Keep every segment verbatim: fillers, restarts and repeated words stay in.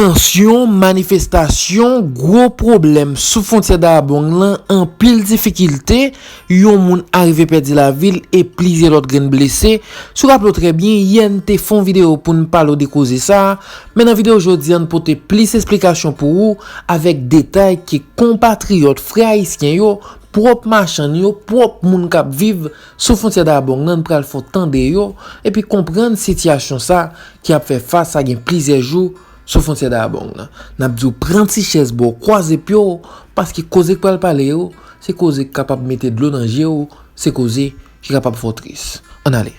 Tansyon, manifestasyon, gwo pwoblèm sou fwontyè Dayabong lan, anpil difikilte, yon moun arive pèdi lavi l e plizyè lòt grenn blese. Si w raple w trè byen, yè n te fè yon videyo pou n pale w de koze sa a, men nan videyo jodi a, n pote plis esplikasyon pou ou avèk detay ke konpatriyòt, frè ayisyen yo, pwòp machann yo, pwòp moun k ap viv sou fwontyè Dayabong lan, n pral fè w tande yo, epi konprann sitiyasyon sa ki ap fè fas a gen plizyè jou sou fwontyè Dayabong lan. N ap di w pran ti chèz ba w, kwaze pye w, paske koze k pral pale yo, se koze k kapab mete dlo nan je w, se koze ki kapab fè w tris. Ann ale.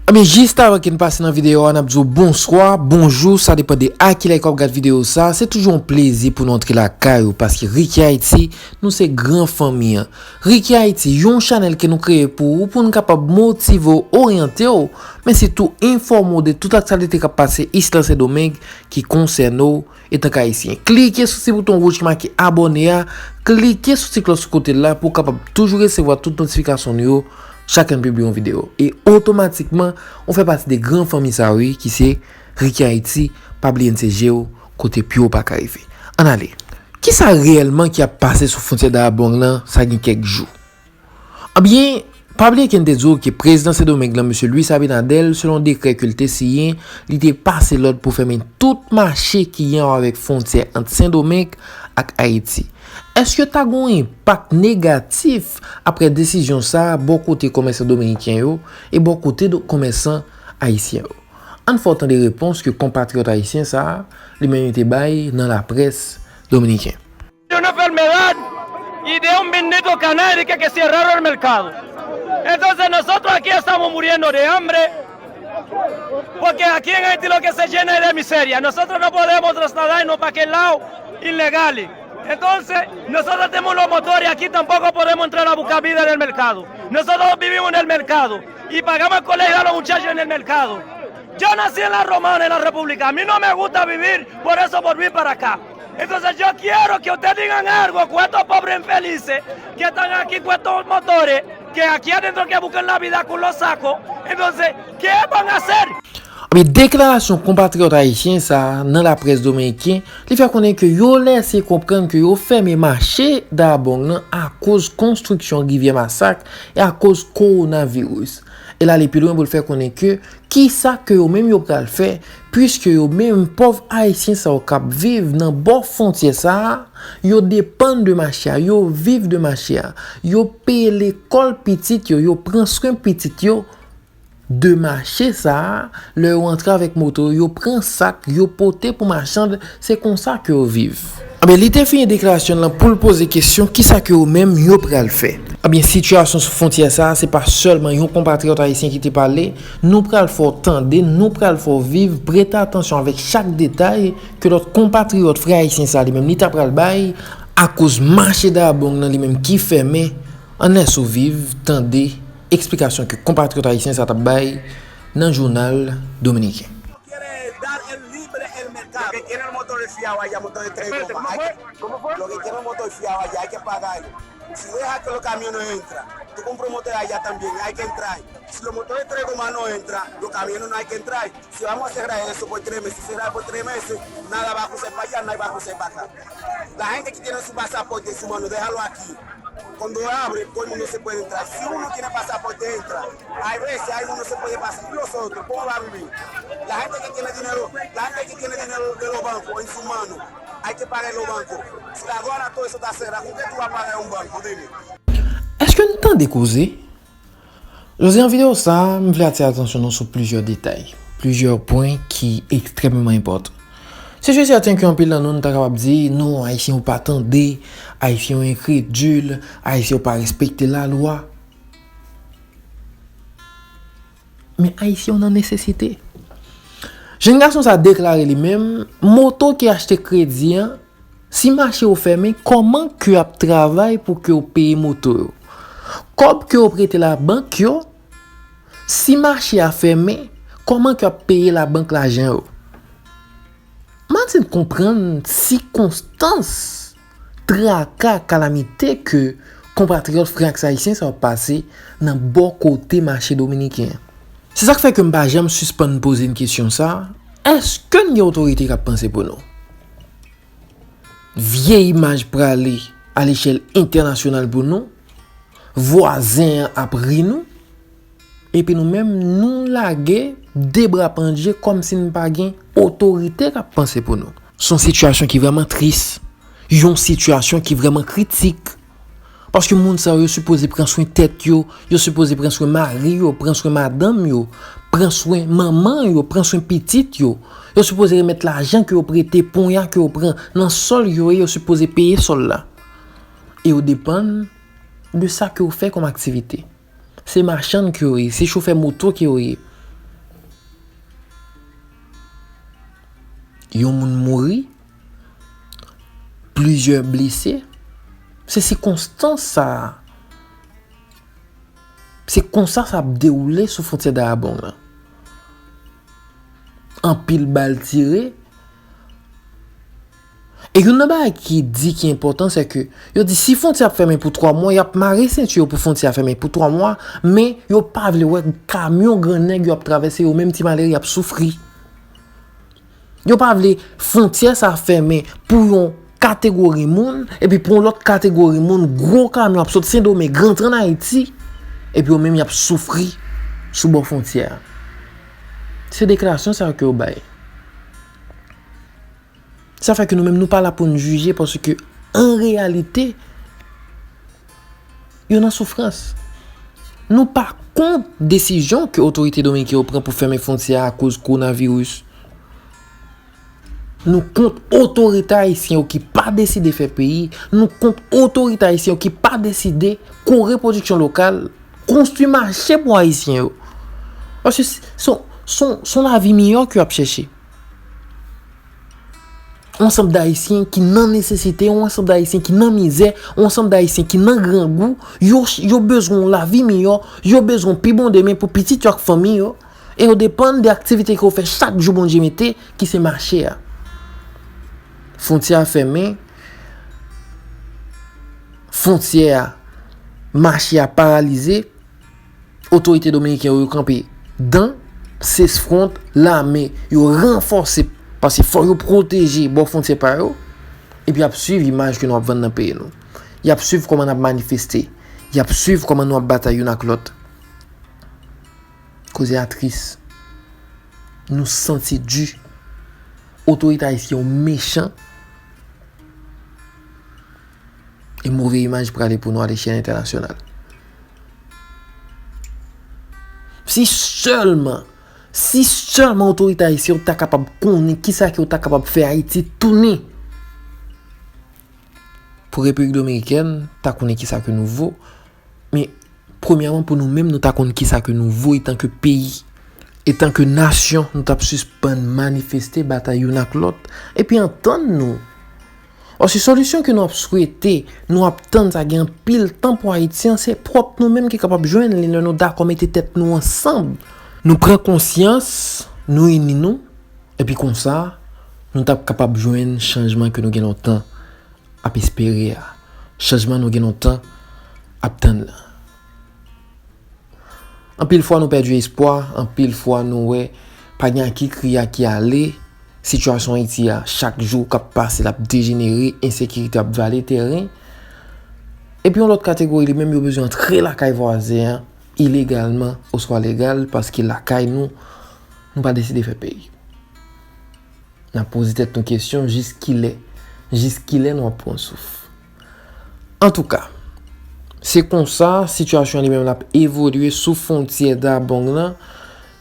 Ebyen, jis avan ke n pase nan videyo a, n ap di w bonswa, bonjou, sa depann de a kilè ke w ap gad videyo sa. Se toujou yon plezi pou nou antre lakay ou, paske Ricky Haiti, nou se gran fanmi an. Ricky Haiti, yon chanèl ke nou kreye pou ou, pou n kapab motive w, oryante w, men sitou enfòme w de tout aktyalite k ap pase isit nan Sendomeng ki konsène w etanke Ayisyen. Klike sou ti bouton wouj ki make abòne a, klike sou ti klòch sou kote l la pou w kapab toujou resevwa tout notifikasyon nou yo chak lè n pibliye yon videyo. E otomatikman, ou fè pati de gran fanmi sa wi, ki se Ricky Haiti, pa bliye n se je w kote pye w pa ka rive. Ann ale. Kisa reyèlman ki ap pase sou fwontyè Dayabong lan, sa gen kèk jou? Ebyen, pa bliye ke n te di w ke prezidan Sendomeng lan, mesye Luis Abinader, selon dekrè ke l te siyen, li te pase lòd pou fèmen tout mache ki gen a wè avèk fwontyè ant Sendomeng ak Ayiti. Èske ta gen yon enpak negatif apre desizyon sa a bò kote komèsan dominiken yo e bò kote do-, komèsan ayisyen yo? Ann fè w tande repons ke konpatriyòt ayisyen sa a, li menm li te bay nan laprès dominiken. De una enfermedad y de un bendito canal que, que cerraron el mercado. Entonces nosotros aquí estamos muriendo de hambre, porque aquí en Haití lo que se llena es de miseria. Nosotros no podemos trasladarnos para aquel lado ilegales. Entonces nosotros tenemos los motores aquí, tampoco podemos entrar a buscar vida en el mercado. Nosotros vivimos en el mercado y pagamos el colegio a los muchachos en el mercado. Yo nací en la Romana, en la República. A mí no me gusta vivir, por eso volví para acá. Entonces yo quiero que ustedes digan algo con estos pobres infelices que están aquí con estos motores, que aquí adentro que buscan la vida con los sacos. Entonces, ¿qué van a hacer? Ebyen, deklarasyon konpatriyòt ayisyen sa a nan laprès dominiken, li fè konnen ke yo lese konprann ke yo fèmen mache Dayabong lan akoz konstriksyon Rivyè Masak e akoz kowonaviris. E l ale pi lwen pou l fè konnen ke kisa ke yo menm yo pral fè, piske yo menm pòv ayisyen sa yo k ap viv nan bò fwontyè sa a, yo depann de mache a, yo viv de mache a, yo peye lekòl pitit yo, yo pran swen pitit yo de mache sa a, lè yo antre avèk moto yo, yo pran sak, yo pote pou machann, se konsa ke yo viv. Ebyen, li te fini deklarasyon l lan pou l poze kesyon, kisa ke yo menm yo pral fè? Ebyen, sitiyasyon sou fwontyè sa a, se pa sèlman yon konpatriyòt ayisyen ki te pale, nou pral fè w tande, nou pral fè w viv, prete atansyon avèk chak detay ke lòt konpatriyòt frè ayisyen sa a li menm li ta pral bay, akoz mache Dayabong lan li menm ki fèmen, ann lèse w viv, tande eksplikasyon ke konpatriyòt ayisyen sa t ap bay nan jounal dominiken. Quiere dar el libre el mercado. Los que tienen el motor fiado allá, motor de tres gomas, hay que, los que tienen el motor fiado allá, hay que pagarlo. Si deja que los camiones entran, tú compras un motor allá también, hay que entrar. Si los motores tres gomas no entran, los camiones no hay que entrar. Si vamos a cerrar eso por tres meses, cerrar por tres meses, nada va a cruzar para allá, nada va a cruzar para acá. La gente que tiene su pasaporte en su mano, déjalo aquí. Cuando abre, todo el mundo se puede entrar. Si uno tiene pasaporte, entra. Hay veces hay uno se puede pasar. ¿Y los otros? ¿Cómo va a vivir? La gente que tiene dinero, la gente que tiene dinero de los bancos en su mano, hay que pagar los bancos. Si la aduana, todo eso está cerrado, ¿con qué tú vas a pagar un banco? Dime. Èske n tande koze? Jodi an videyo sa a, m vle atire atansyon nou sou plizyè detay, plizyè pwen ki ekstrèmeman enpòtan. Se sèten ke anpil nan nou, nou ta kapab di, non, Ayisyen yo pa tande, Ayisyen yo enkredil, Ayisyen yo pa respekte lalwa. Men Ayisyen yo nan nesesite. Jèn gason sa a deklare li menm, moto ke achte kredi an, si mache yo fèmen, kòman ke ap travay pou ke yo peye moto yo? Kòb ke yo prete labank yo, si mache a fèmen, kòman ke ap peye labank lajan yo? M annik konprann sikonstans, traka, kalamite ke konpatriyòt frè ak ayisyen sa yo ap pase nan bò kote mache dominiken an. Se sa k fè ke m pa janm sispann poze n kesyon sa a, èske n gen otorite k ap panse pou nou? Vye imaj prale alechèl entènasyonal pou nou, vwazen an ap ri nou, epi nou menm, nou lage de bra pandje kòmsi n pa gen otorite k ap panse pou nou. Se yon sitiyasyon ki vrèman tris, yon sitiyasyon ki vrèman kritik. Paske moun sa yo, yo sipoze pran swen tèt yo, yo sipoze pran swen mari yo, pran swen madanm yo, pran swen manman yo, pran swen pitit yo. Yo sipoze remèt lajan ke yo prete, ponya ke yo pran nan sòl yo ye, yo sipoze peye sòl la. E yo depann de sa ke yo fè kòm aktivite. Se machann ke yo ye, se chofè moto ke yo ye. Yon moun mouri, plizyè blese. Se sikonstans sa a. Se konsa sa ap dewoule sou fwontyè Dayabong lan. Anpil bal tire. E youn nan bagay ki di ki enpòtan, se ke yo di si fwontyè ap fèmen pou twa mwa, y ap mare senti yo pou fwontyè a fèmen pou twa mwa, men yo pa vle wè kamyon grannèg yo ap travèse, yo menm ti malere y ap soufri. Yo pa vle fwontyè sa fèmen pou yon kategori moun, epi pou yon lòt kategori moun, gwo kamyon ap sot Sendomeng, rantre ann Ayiti, epi yo menm y ap soufri sou bò fwontyè a. Se deklarasyon sa yo ke yo bay. Sa fè ke nou menm, nou pa la pou n jije, paske an reyalite, yo nan soufrans. Nou pa kont desizyon ke otorite dominiken yo pran pou fèmen fwontyè a akoz kowonaviris. Nou kont otorite ayisyen yo ki pa deside fè peyi. Nou kont otorite ayisyen yo ki pa deside kore pwodiksyon lokal, konstwi mache pou ayisyen yo. Paske s-, se yon, se yon, se yon lavi miyò ke yo ap chèche. Yon ansanm d Ayisyen ki nan nesesite, yon ansanm d Ayisyen ki nan mizè, yon ansanm d Ayisyen ki nan grangou, yo, yo bezwen yon lavi miyò, yo bezwen yon pi bon demen pou pitit yo ak fanmi yo, e yo depann de aktivite ke yo fè chak jou Bondye mete, ki se mache a. Fwontyè a fèmen, fwontyè a, mache a paralize, otorite dominiken yo, yo kanpe dan, sesfront, lame, yo ranfòse, paske fò yo pwoteje bò fwontyè pa yo, epi y ap swiv imaj ke nou ap vann nan peyi nou. Y ap swiv kòman n ap manifeste, y ap swiv kòman nou ap batay youn ak lòt. Koze a tris. Nou santi di. Otorite ayisyen yo mechan. E move imaj prale pou nou alechèl entènasyonal. Si sèlman, si sèlman otorite ayisyen yo ta kapab konnen kisa ke yo ta kapab fè Ayiti tounen pou Repiblik Dominikèn, ta konnen kisa ke nou vo. Men, premyèman, pou nou menm, nou ta konn kisa ke nou vo etanke peyi. Etanke nasyon, nou t ap sispann manifeste, batay youn ak lòt, epi antann nou. Paske solisyon ke nou ap swete, nou ap tann sa gen anpil tan pou Ayiti an, se pwòp nou menm ki kapab jwenn li lè nou dakò mete tèt nou ansanm. Nou pran konsyans, nou ini nou, epi konsa, nou t ap kapab jwenn chanjman ke nou gen lontan ap espere a, chanjman nou gen lontan ap tann la. Anpil fwa nou pèdi espwa, anpil fwa nou wè pa gen a ki kriye a ki ale, sitiyasyon Ayiti a chak jou k ap pase l ap dejenere, ensekirite ap vale teren. Epi yon lòt kategori li menm yo bezwen antre lakay vwazen an ilegalman oswa legal paske lakay nou, nou pa deside fè peyi. N ap poze tèt nou kesyon, jis kilè? Jis kilè nou ap pran souf? Antouka, se konsa sitiyasyon an li menm l ap evolye sou fwontyè Dabong lan.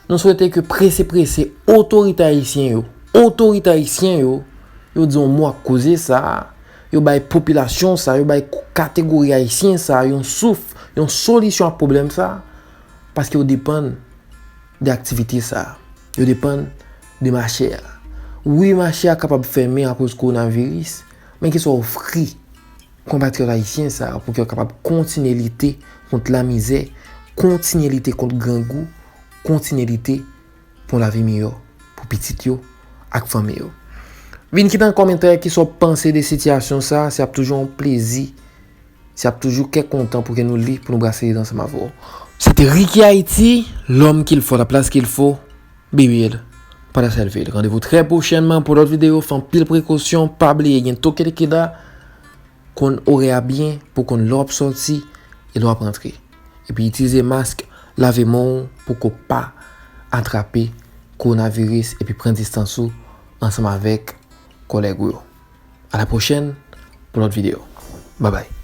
Nou swete ke prese prese otorite ayisyen yo, otorite ayisyen yo, yo di yon mo ak koze sa a, yo bay popilasyon sa a, yo bay kategori ayisyen sa a yon souf, yon solisyon ak pwoblèm sa a, paske yo depann de aktivite sa a. Yo depann de mache a. Wi, mache a kapab fèmen akoz kowonaviris, men kisa w ofri konpatriyòt ayisyen sa a pou ke yo kapab kontinye lite kont lamizè, kontinye lite kont grangou, kontinye lite pou yon lavi miyò pou pitit yo ak fanmi yo. Vin kite nan kòmantè kisa w panse de sitiyasyon sa a, se ap toujou yon plezi. Se ap toujou kè kontan pou ke nou li, pou nou brase lide ansanm avè w. Se te Ricky Haïti, l'homme qu'il faut, la place qu'il faut, Baby L. Padaselville. Randevou trè pwochènman pou lòt videyo. Fè anpil prekosyon. Pa bliye gen toke de keda. Konn orè a byen pou konn lè w ap sòti e lè w ap rantre. Epi itilize mask, lave men w pou ke w pa atrape kowonaviris epi pran distans ou ansanm avèk kòlèg ou yo. A la pwochèn pou lòt videyo. Babay.